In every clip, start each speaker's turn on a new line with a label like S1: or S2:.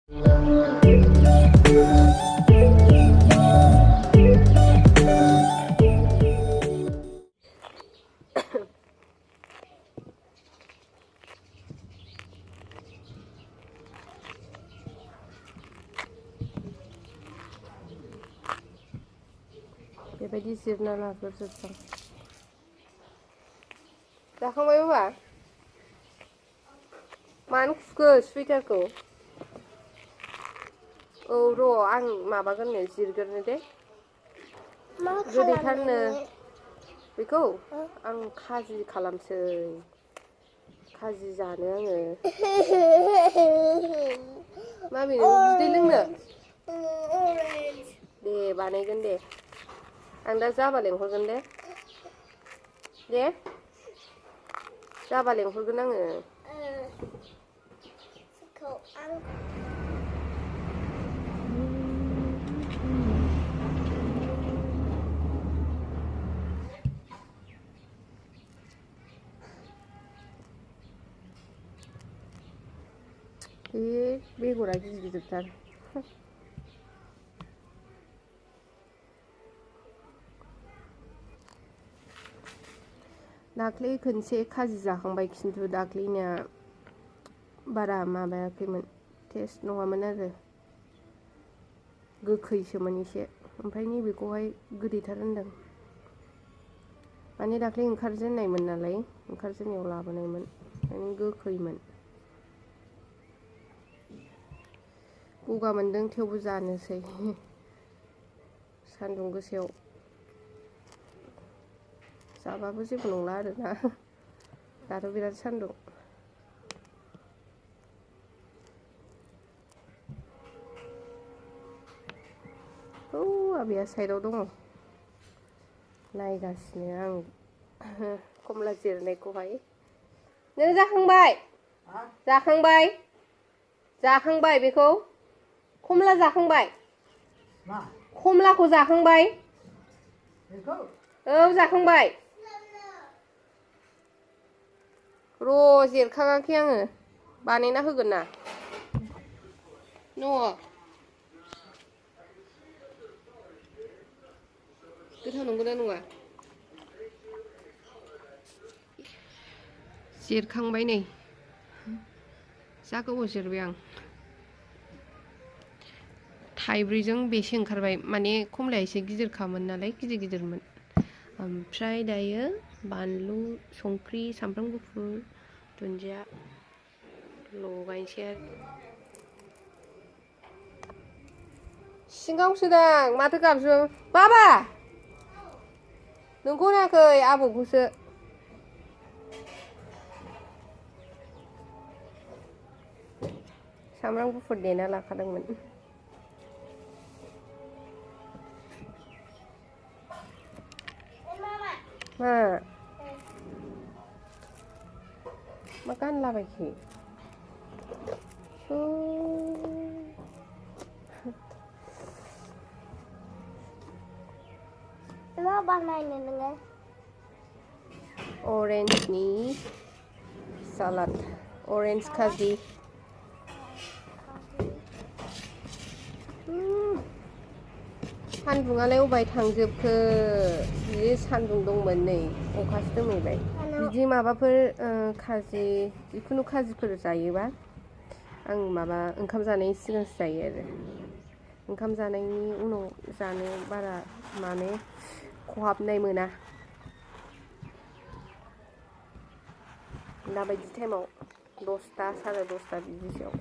S1: बेबायदि जिरना लाग्रोजोबबाय जाखांबाय बाबा मानो खुखो सुइटारखौ औ र' आं माबागोरनो जिरगोरनो दे गोदैथारनो बेखौ आं खाजि खालामसै खाजि जानो आङो माबे नों बिदै लोंनो दे बानायगोन दे आं दा जाबा लेंहरगोन दे जाबा लेंहरगोन आङो बेगरा गिदिर गिदिरथार दाख्लै खनसे खाजि जाखांबाय खिन्थु दाख्लैनिया बारा माबायाखैमोन टेस्ट नङामोन आरो गोखैसोमोन एसे ओमफ्राय नैबेखौहाय गोदैथार होनदों माने दाख्लै ओंखारजेननायमोन नालाय ओंखारजेननायाव लाबोनायमोन माने गोखैमोन गगा मोनदों थेवबो जानोसै सान्दुं गोसायाव जाबाबो जेबो नंला आरोना दाथ' बिराद सान्दुं औ आबैया साइडआव दङ नायगासिनो आं कमला जिरनायखौहाय नों जाखांबाय बेखौ कमला जाखांबाय कमलाखौ जाखांबाय औ जाखांबाय र' जिरखाङाखै आङो बानायना होगोन ना गोथाव नंगौना नङा जिरखांबाय नै जा गोबाव जिरबाय आं थाइब्रैजों बेसे ओंखारबाय माने कमलाया एसे गिदिरखामोन नालाय गिदिरमोन ओमफ्राय दायो बानलु संख्रि सामब्राम गुफुर दुन्दिया लगायनोसै आरो सिङावसो दां माथो गाबज्रियो बाबा नोंखौ होनाखै आबौखौसो सामब्राम गुफुर देना लाखादोंमोन मा गानलाबायखो मा बानायनो नोङो अरेन्जनि सालाद अरेन्ज खाजि सान्दुङालाय अबाय थांजोबखो जि सान्दुं दंमोन नै अखासो दोमैबाय बिदि माबाफोर खाजि जिखुनु खाजिफोर जायोबा आं माबा ओंखाम जानायनि सिगांसो जायो आरो ओंखाम जानायनि उनाव जानो बारा माने खहाबनाय मोना दाबायदि टाइमाव 10ता साराय 10ता बिदिसोआव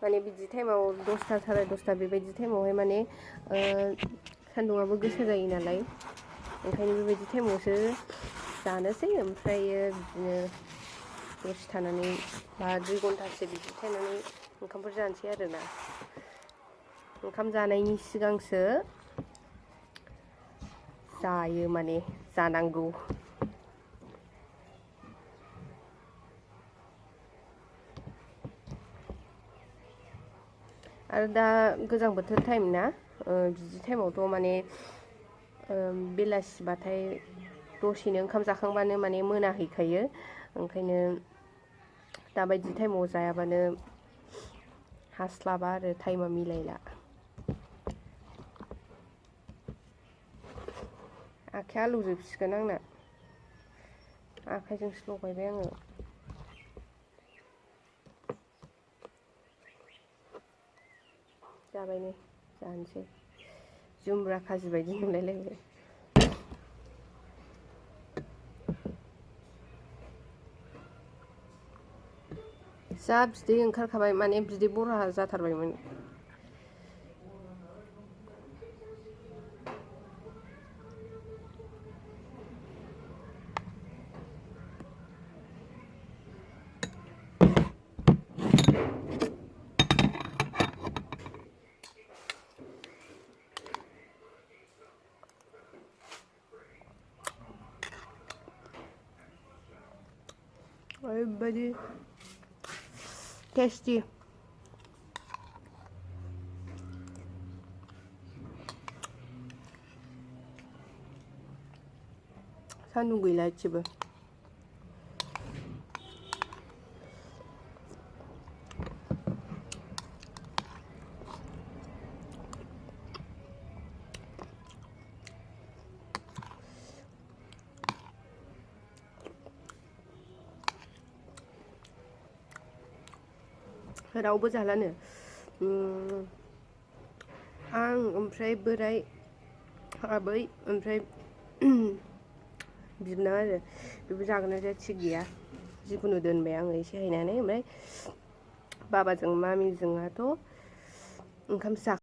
S1: माने बिदि टाइमाव 10ता साराय 10ता बेबायदि टाइमावहाय माने सान्दुङाबो गोसा जायो नालाय ओंखायनो बेबायदि टाइमावसो जानोसै ओमफ्रायो बिदिनो दसे थानानै बा 2 घन्टासो बिदि थानानै ओंखामफोर जानोसै आरोना ओंखाम जानायनि सिगांसो जायो माने जानांगौ आरो दा गोजां बोथोर टाइम ना बिदि टाइमावथ' माने बेलासिबाथाय दसेनो ओंखाम जाखांबानो माने मोनाहैखायो ओंखायनो दाबायदि टाइमाव जायाबानो हास्लाबा आरो टाइमा मिलायला आखाइया आलौजोबसिगोन आंना आखाइजोंसो लगायबाय आङो जाबाय नै जानोसै जुमब्रा खाजि बायदि नुलायलायबाय जा बिदै ओंखारखाबाय माने बिदै बरहा जाथारबायमोन ओरैबायदि टेस्टि सान्दुं गैला एसेबो रावबो जालानो आं ओमफ्राय बोराइ आबै ओमफ्राय बिबोनां आरो बेबो जागोन ना जाया थिग गैया जिखुनु दोनबाय आङो एसे हायनानै ओमफ्राय बाबाजों मामिजोंहाथ' ओंखाम